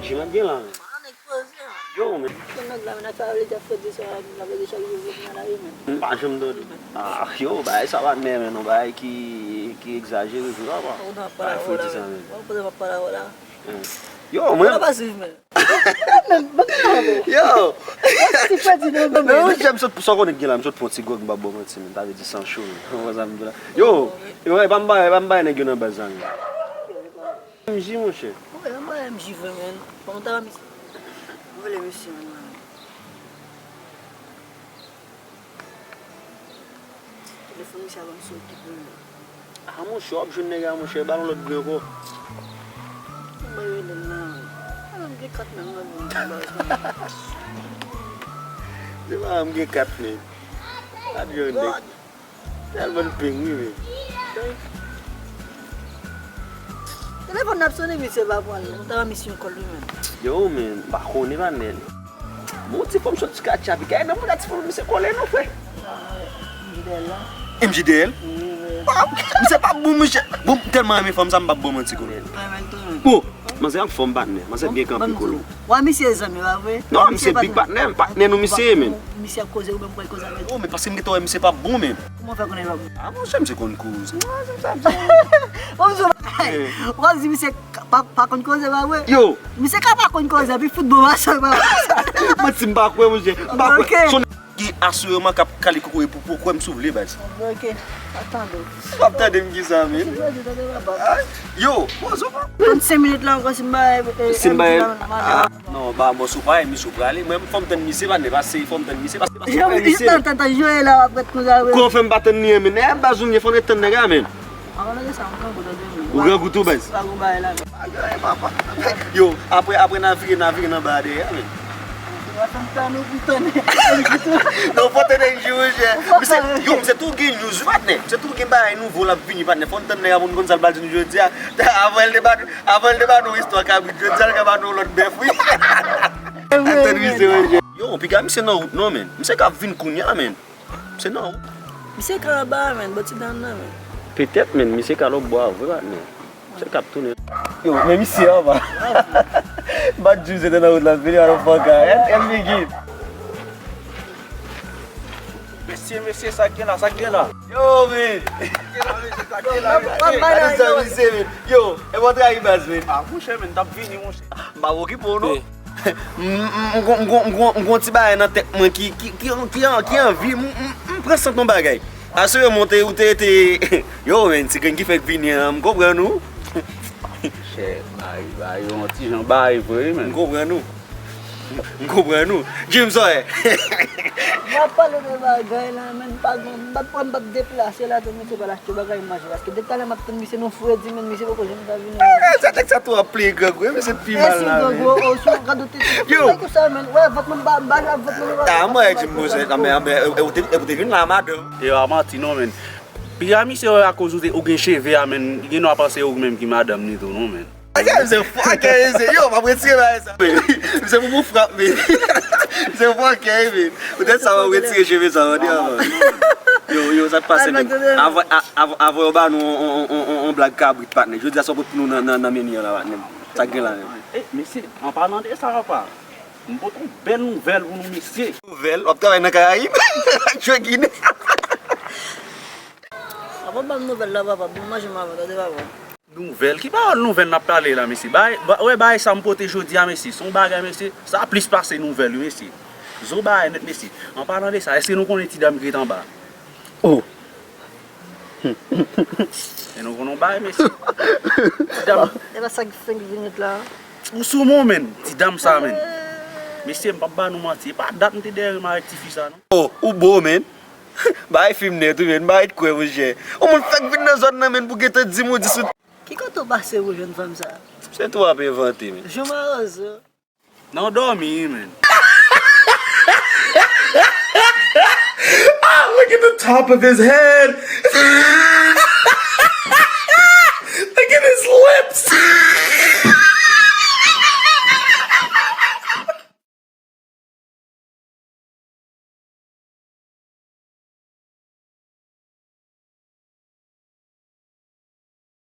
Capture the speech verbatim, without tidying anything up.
Jim ap gen la, men. Ah, nèg poze, men. Yo, men. Kon nèg la, men, ap fè avle di ap fè di sa, ap fè di chak jou, vin nan lari, men. M pa janm tande. Ah, yo, bagay sa pa t menm, non, bagay ki, ki egzajere, vre, papa. Ou nan pale avè la, men. Ou konnen m ap pale avè la. Yo, mwen. Ou pa swiv, men. Yo! Ti frè di nou, men. Men mwen, jèm sot pou sa konnen gen la, m sot pran ti gwòg, m pa ba w manti, men. Ta vle di san cho, men. Ou konprann sa m di la? Yo! Yo, e pa m bay, e pa m bay nèg yo nan baz la, men. M J, monchè. Wi, m bay M J vre, men. Kòman ta va, mesye? Mwen rele mesye, men. Telefòn misye a ban m sou okipe l. Ah, monchè, w ap jwenn nèg la, monchè, ba l yon lòt grenn ankò. Mwen rele l nan. Ah, m gen kat menm nan men m. Se pa m gen kat men. Kat jwenn nèg. Tèlman peng wi men. Telefòn nan ap sonnen, misye pa pran l. Mwen ta misye yon kòl wi men. Yo men, m pa konnen pa nèl. Bon, ti fanm sot sou katcha, pi gade nan mouda ti fanm, misye kole non, frè. M J D L la. M J D L? Wi, wi. Waw, misye pa bon, misye. Bon, m tèlman renmen fanm sa, m p ap ba w manti, konnen. Renmen tou, men. Bon, manzè anfòm, patnè. Manzè byen kanpe, kolo. Wa, misye zanmi, pa vre? Non, misye big patnè, patnè nou, misye ye, men. Misye ap koze, ou menm pral koze avè l. Oh, men paske m gentan wè misye pa bon, men. Kòman w fè konnen l pa bon? Ah, monchè, misye konn koze. Bon, misye, w ap di misye pa, pa konn koze, pa vre? Yo! Misye ka pa konn koze, epi foutbòl, sa, pa. Manti, m pa kwè, monchè. M pa kwè. Ok. Son ki asireman k ap kale kokoye pou, pou kwè m sou vle, baz. Ok, ap tande w. W ap tande m ki sa, men? Yo, bon, so pa. Trannsenk minit la ankò, si m pa, eh, si m pa, ah, non, ba, bon, so pa, misye prale. Mwen, fò m tann misye, pa, ne pase, fò m tann misye, paske, paske, tann, tann, tann, jwe la, w ap ret konsa, wi. Kò fè m pa tann li, men, nèg, baz, ou nye, fò n ret tann nèg la, men. An palan de sa, m grangou tande, men. Ou grangou tou, baz? Pa gwo bagay la, men. Yo, apre, apre n a vire, n a vire nan ba dèyè, men. Wa tann tan nou pou tann. Non, fò tann N J, monchè. Misye, yo, misye tou gen news, wi, patnè. Misye tou gen bagay nouvo l ap vini, patnè. Fò n tann nèg la pou n konn sa l pral di nou jodi a. Avan l te ba nou, avan l te ba nou istwa kabrit, jodi a l ka ba nou lòt bèf, wi. Antann misye, monchè. Yo, piga misye nan wout, non, men. Misye ka vin kounye a, men. Se nan wout. Misye ka anba a, men, bò ti dam nan, men. Petèt, men, misye ka lòtbò a vre, patnè. Misye k ap tounen. Yo, men misye anba. M pa t di misye te nan wout la, vini, motherfucker. Help, help me get. Mesye, mesye, sa k gen la, sa k gen la? Yo, men. Sa k gen la, mesye? Gade sa, misye, men. Yo, e mwen trayi baz, men. Ah, monchè, men, t ap vini, monchè. M pa okipe w, non. M, m, m gon, m gon, m gon, m gon ti bagay nan tèt mwen ki, ki, ki, ki, ki anvi m, m, m pran sant yon bagay. Asire m ou te, ou te, te, yo, men, ti grenn ki fèk vini an, m konprann ou. Chè, bay, bay, yon ti jan bay vre, men. M konprann ou. M konprann ou. James, oye. M ap pale de bagay la, men, pa gon, m p ap, m p ap deplase la, tou, men, se pa la. Yo bagay manje, paske depi talè m ap tann misye nan fredi, men misye poko janm ka vini. Eh, sa nèg sa tou ap pleye grangou, e misye pi mal la, men. Yo. Konsa, men, wè, vant mwen ba, ba, vant mwen ba. Ah, mwen, di m, monchè, non, men, men, e, e, ou te, e, ou te vin la, madanm. E pa manti, non, men. Piga misye, wè, akoz ou te, ou gen cheve a, men, li gen dwa panse ou menm ki madanm li tou, non, men. Misye fòkè, misye. Yo, m ap retire bagay sa. Misye pou pou frap, men. Misye fòkè, men. Poutèt sa, m ap retire cheve sa, mande avan. Yo, yo, sa k pase, men. Avan, a, avan, avan yo ba nou on, on, on, on, on blag kabrit, patnè. Jodi a, sa w pot pou nou nan, nan, nan meni an la, patnè. Sa k gen la, men. Eh, mesye, an palan de sa, papa, m pote yon bèl nouvèl pou nou, mesye. Nouvèl? W ap travay nan Karayib? Jwe Ginen. Avan ban m nouvèl la, papa, bon manje m avan, tande, papa. Nouvèl? Ki pawòl nouvèl n ap pale la, mesye? Bay, ba, wè, bagay sa m pote jodi a, mesye. Se yon bagay, mesye. Sa plis pase nouvèl, wi, mesye. Zo bagay nèt, mesye. An palan de sa, èske nou konnen ti dam ki ret anba? Oh! E nou konnen yon bagay, mesye. Ti dam. E pa sa ki fenk vin ret la. Ou sou mwen, men. Ti dam sa, men. Mesye, m p ap ba nou manti. E pa dat m te dèyè m avèk ti fi sa, non. Oh, ou bo, men. Bay fim nèt, wi, men. Bay kwè, monchè. Yon moun fèk vin nan zòn nan, men, pou gentan di m ou di sou. Ki kote w pase pou jwenn fanm sa? Se tou ap envante, men. Jou mawozo. Nan dòmi, wi, men. Ah, look at the top of his head. Look at his lips.